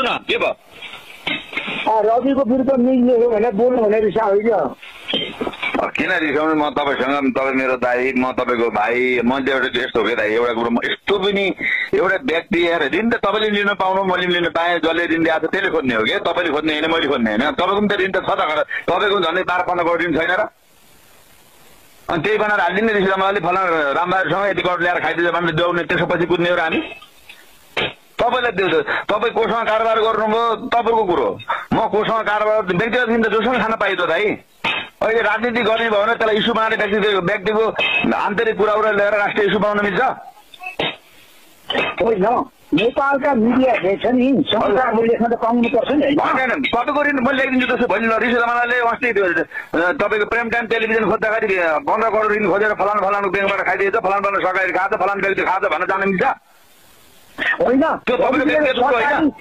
भन्नु न के भयो रविको विरुद्ध मिल्ने हो भने बोल्नु भने रिसा हो क्या किन रिसाउनु म तपाईसँग तपाईँ मेरो दाइ म तपाईँको भाइ म चाहिँ एउटा यस्तो हो क्या दाइ एउटा कुरो यस्तो पनि एउटा व्यक्ति हेर ऋण त तपाईँले लिन पाउनु मैले लिन पाएँ जसले ऋण ल्याएको छ त्यसले खोज्ने हो क्या तपाईँले खोज्ने होइन मैले खोज्ने होइन तपाईँको पनि त ऋण त छ त तपाईँको झन्डै 12-15 करोड ऋण छैन र अनि त्यही बनाएर हालिदिने रिसिदा मलाई फलाना रामबहादुरसँग यति करोड ल्याएर खाइदिन्छ भने देउने त्यसपछि कुद्ने हो र हामी तपाईँलाई दिउँछ तपाईँ कोसँग कारोबार गर्नुभयो तपाईँको कुरो म कोसँग कारोबार व्यक्तिगत दिन त जोसँग खान पाइयो दाइ अहिले राजनीति गर्ने भयो भने त्यसलाई इस्यु बनाएर व्यक्तिको आन्तरिक कुराहरू लिएर राष्ट्रिय इस्यु बनाउन मिल्छ होइन नेपालका मिडियाले छ नि संसारले लेख्न त पाउनु पर्छ नि होइन तपाईँको ऋण मैले लेखिदिन्छु जस्तो भन्नु ऋषि जमानाले अस्ति तपाईँको प्रेम टाइम टेलिभिजन खोज्दाखेरि 15 करोड ऋण खोजेर फलानु फलानु ब्याङ्कबाट खाइदिएछ फलानु सरकारी खान्छ फलानु व्यक्ति खान्छ भन्न जान मिल्छ होइन त्यो तपाईँको व्यक्तिगत होइन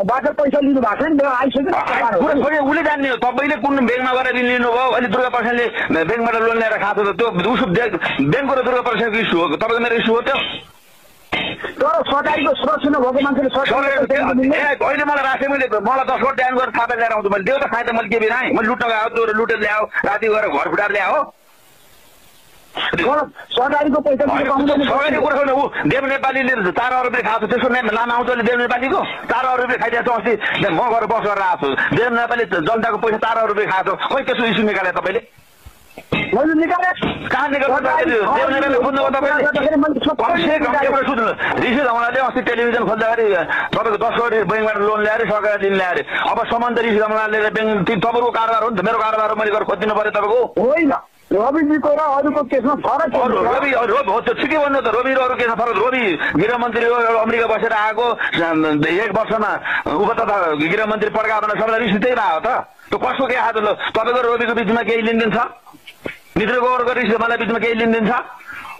बाटो पैसा लिनु भएको नि आइसक्यो उसले जान्ने हो तपाईँले कुन ब्याङ्कमा गएर ऋण लिनुभयो अहिले दुर्गा प्रसादले ब्याङ्कबाट लोन ल्याएर खाएको त त्यो उसो ब्याङ्कको र दुर्गा प्रसादको इस्यु हो तपाईँको मेरो इस्यु हो त्यो तर सरकारीको सुरक्षा नभएको मान्छेले अहिले मलाई राखेँ मैले मलाई 10 करोड ड्यान गरेर खाता ल्याएर आउँछु मैले त्यो त खाएँ त मैले के बिना मैले लुट्न गएको त्यो लुटेर ल्याऊ राति गएर घर फुटाएर ल्याऊ सरकारीको पैसा सरकारी कुरा ऊ देव नेपालीले 4 अरब रुपियाँ खाएको त्यसको नाम आउँछ देव नेपालीको 4 अरब रुपियाँ खाइदिएको छ अस्ति म गएर बस गरेर आएको छु देव नेपाली जनताको पैसा 4 अरब रुपियाँ खाएको छ खोइ त्यसको इस्यु निकाले तपाईँले मैले निकाले कहाँ निकाल्नु देव नेपाली बुझ्नुभयो तपाईँले सुन्नु ऋषि धमलाले अस्ति टेलिभिजन खोज्दाखेरि तपाईँको 10 करोड ब्याङ्कबाट लोन ल्याएर सरकारले ऋण ल्याएर अब सम्बन्ध ऋषि धमलाले ब्याङ्क तपाईँको कारोबार हो नि त मेरो कारोबार मैले गएर खोजिदिनु पर्यो तपाईँको होइन रविजीको र अरूको केसमा फरक रवि हो त्यो ठिकै भन्नु त रवि र अरू केसमा फरक रवि गृहमन्त्री हो अमेरिका बसेर आएको 1 वर्षमा उप तथा गृहमन्त्री पड्का भनेर सबैलाई रिस त्यही भयो त त्यो कसको के हात तपाईँको रविको बिचमा केही लेनदेन छ मित्रको अरूको रिस मलाई बिचमा केही लेनदेन छ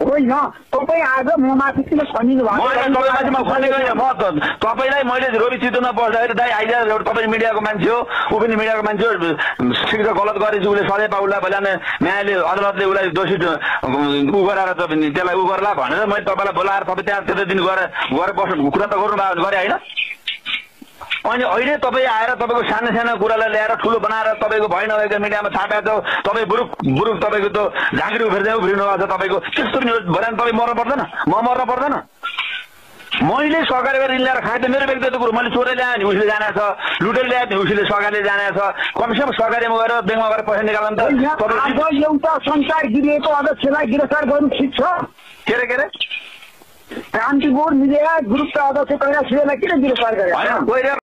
होइन तपाईँ आज म माथि किन खनिनु भएको तपाईँलाई मैले रवि चितवनमा बस्दाखेरि दाइ आइदिएर तपाईँ मिडियाको मान्छे हो ऊ पनि मिडियाको मान्छे हो ठिक छ गलत गरेपछि उसले सधैँ पाउला पहिला न्यायले अदालतले उसलाई दोषी ऊ गराएर त्यसलाई ऊ गर्ला भनेर मैले तपाईँलाई बोलाएर तपाईँ त्यहाँ त्यत्रो दिन गएर बस्नु कुरा त गर्नुभयो गरे होइन अनि अहिले तपाईँ आएर तपाईँको सानो सानो कुरालाई ल्याएर ठुलो बनाएर तपाईँको भइ नभएको मिडियामा छापेको छ तपाईँ बुरुक तपाईँको त झाँक्री उफ्रिनु भएको छ तपाईँको त्यस्तो भएर तपाईँ मर्नु पर्दैन म मर्न पर्दैन मैले सरकारी ऋण ल्याएर खाएँ त मेरो व्यक्तिगत कुरो मैले चोरेर ल्याएँ नि उसले जाने छ लुटेर ल्याएँ नि उसले सरकारले जाने छ कमसेकम सरकारीमा गएर ब्याङ्कमा गएर पैसा निकाल्नु त एउटा संसार गिरिएको अध्यक्षलाई गिरफ्तार गर्नु ठिक छ के अरे क्रान्तिपुर मिडिया ग्रुपका अध्यक्ष कैलाश शिवलाई किन गिरफ्तार गरे